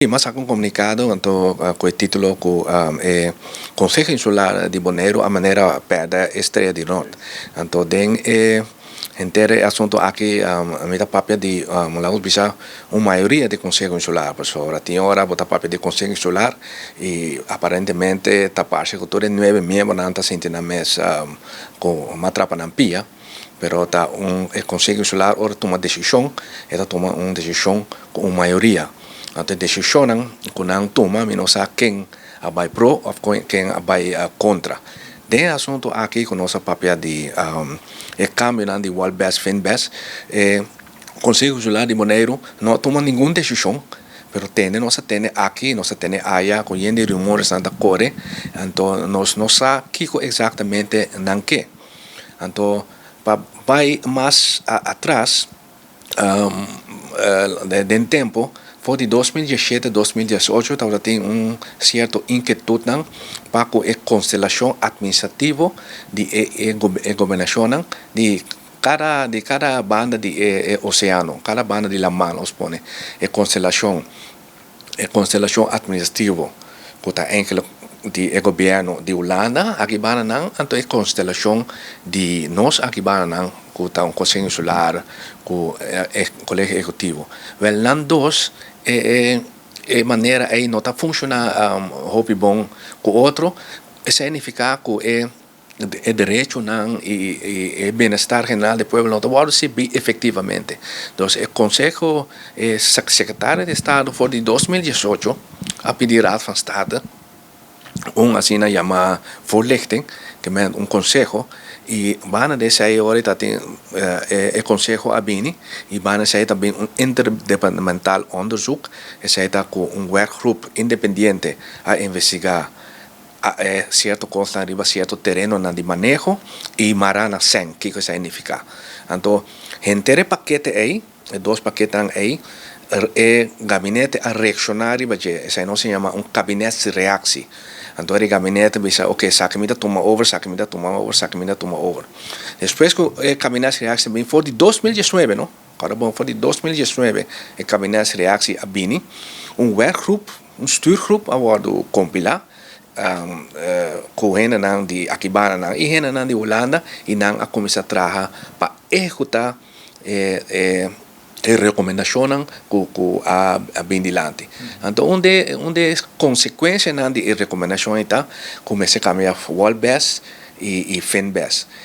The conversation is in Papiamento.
M'a saka un komunikado anto ku e título ku e Konseho Insular di Boneiru a manera pèrdè e strea di nort. Anto den e henter e asuntu aki mi ta papia di, laga nos bisa, un mayoria di Konseho Insular, pasobra tin ora bo ta papia di Konseho Insular i aparentemente ta parse ku tur e nuebe miembronan ta sinti nan mes ku matrapa nan pia. Pero ta un e Konseho Insular ora tuma desishon e ta tuma un desishon ku un mayoria. Anto e desishonnan ku nan tuma mi no sa ken a bai pro òf ken a bai kontra. Den e asuntu aki ku nos a papia di e kambionan di Wal Bes Fin Bes, e Konseho Insular di Boneiru no a tuma ningun desishon, pero tende nos a tende aki, nos a tende aya ku yen di rumoresnan ta kore, anto nos no sa kiko eksaktamente nan ke. Anto pa bai mas atras den tempo, for di 2017, 2018 tabata tin un sierto inkietutnan pa ku e konstelashon atministrativo di e gobernashonnan di kada banda di e oseano, kada banda di laman, nos pone e konstelashon atministrativo ku ta enkele di e gobièrnu di Hulanda aki bandanan, anto e konstelashon di nos aki bandanan ku ta un konseho insular ku e kolegio ehekutivo. Wèl, nan dos e manera ei no ta funshoná hopi bon ku otro. Esei signifiká ku e derechonan i e bienestar general di pueblo no ta wòrdu sirbí efektivamente. Dus e konseho, e sekretario di estado for di 2018 a pidi Raad van State un asina yamá voorlichting, ke men un konseho, i banda di esei ora ta tin e konseho a bini i banda di esei tambe un interdepartamental onderzoek. Esei ta ku un werkgroep independiente a investigá sierto kosnan riba sierto terenonan di maneho i mará na sèn kiko esei signifiká. Anto henter e pakete ei, e dos paketenan ei, e gabinete a reakshoná riba dje. Esei nos a yama un kabinetsreactie. Anto e gabinete bisa: "Ok, esaki mi ta tuma over, esaki mi ta tuma over, esaki mi ta tuma over." Despues ku e kabinetsreactie bin for di 2019, no? Awor bon, for di 2019 e kabinetsreactie a bini, un werkgroep, un stuurgroep a wòrdu kompilá ku hendenan di aki bandanan i hendenan di Hulanda, i nan a kuminsá traha pa ehekutá e rekomendashonnan ku a bin dilanti. Anto un di konsekuensianan di e rekomendashon ta ku mester kambia Wal bes i Fin bes.